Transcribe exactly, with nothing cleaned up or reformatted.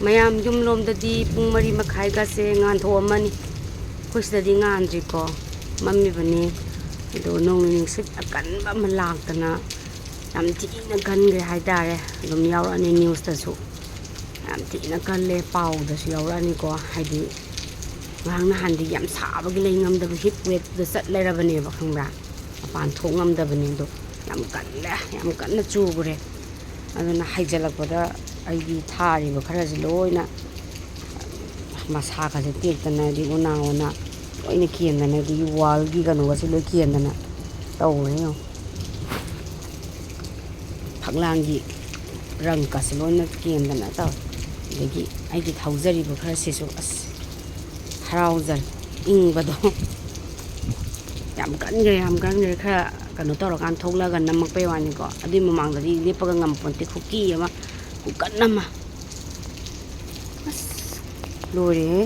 ꯃꯌꯥꯝ ꯌꯨꯝꯂꯣꯝꯗꯗꯤ ꯄꯨꯡ ꯃꯔꯤ ꯃꯈꯥꯏꯒꯁꯦ ꯉꯥꯟꯊꯣꯛꯑꯝꯃꯅꯤ꯫ ꯑꯩꯈꯣꯏ ꯁꯤꯗꯗꯤ ꯉꯥꯟꯗ꯭ꯔꯤꯀꯣ, ꯃꯝꯃꯤꯕꯅꯤ꯫ ꯑꯗꯣ ꯅꯣꯡꯂꯩ ꯅꯨꯡꯁꯤꯠ ꯑꯀꯟꯕ ꯑꯃ ꯂꯥꯛꯇꯅ ꯌꯥꯝ ꯊꯤꯅ ꯀꯟꯈ꯭ꯔꯦ ꯍꯥꯏꯇꯥꯔꯦ꯫ ꯑꯗꯨꯝ ꯌꯥꯎꯔꯛꯑꯅꯤ ꯅ꯭ꯌꯨꯁꯇꯁꯨ꯫ ꯌꯥꯝ ꯊꯤꯅ ꯀꯜꯂꯦ, ꯄꯥꯎꯗꯁꯨ ꯌꯥꯎꯔꯛꯑꯅꯤꯀꯣ꯫ ꯍꯥꯏꯗꯤ ꯉꯔꯥꯡ ꯅꯍꯥꯟꯗꯤ ꯌꯥꯝ ꯁꯥꯕꯒꯤ ꯂꯩ ꯉꯝꯗꯕ ꯍꯤꯠ ꯋꯦꯞꯇꯨꯗ ꯆꯠ ꯂꯩꯔꯕꯅꯦꯕ, ꯈꯪꯕ꯭ꯔꯥ? ꯃꯄꯥꯟ ꯊꯣꯛ ꯉꯝꯗꯕꯅꯦ꯫ ꯑꯗꯣ ꯌꯥꯝ ꯀꯜꯂꯦ, ꯌꯥꯝ ꯀꯟꯅ ꯆꯨꯈ꯭ꯔꯦ꯫ ꯑꯗꯨꯅ ꯍꯥꯏꯖꯤꯜꯂꯛꯄꯗ ꯑꯩꯒꯤ ꯊꯥꯔꯤꯕ ꯈꯔꯁꯦ ꯂꯣꯏꯅ ꯃꯁꯥꯒꯁꯦ ꯇꯦꯛꯇꯅ, ꯑꯗꯩ ꯎꯅꯥ ꯋꯥꯅ ꯂꯣꯏꯅ ꯀꯦꯟꯗꯅ, ꯑꯗꯒꯤ ꯋꯥꯜꯒꯤ ꯀꯩꯅꯣꯒꯁꯦ ꯂꯣꯏ ꯀꯦꯟꯗꯅ ꯇꯧꯔꯦ ꯌꯦꯡꯉꯣ꯫ ꯐꯛꯂꯥꯡꯒꯤ ꯔꯪꯀꯁꯦ ꯂꯣꯏꯅ ꯀꯦꯟꯗꯅ ꯇꯧꯔꯦ꯫ ꯑꯗꯒꯤ ꯑꯩꯒꯤ ꯊꯧꯖꯔꯤꯕ ꯈꯔꯁꯤꯁꯨ ꯑꯁ ꯍꯔꯥꯎꯖꯔꯦ, ꯏꯪꯕꯗꯣ꯫ ꯌꯥꯝ ꯀꯟꯈ꯭ꯔꯦ, ꯌꯥꯝ ꯀꯟꯈ꯭ꯔꯦ꯫ ꯈꯔ ꯀꯩꯅꯣ ꯇꯧꯔꯀꯥꯟꯗ ꯊꯣꯛꯂꯛꯑꯒ ꯅꯝꯃꯛꯄꯩ ꯋꯥꯅꯤꯀꯣ, ꯑꯗꯨꯏ ꯃꯃꯥꯡꯗꯗꯤ ꯂꯦꯞꯄꯒ ꯉꯝꯄꯣꯟꯇꯦ꯫ ꯈꯨꯀꯤ ꯑꯃ, ꯈꯨꯀꯟ ꯑꯃ꯫ ꯑꯁ, ꯂꯣꯏꯔꯦꯍꯦ꯫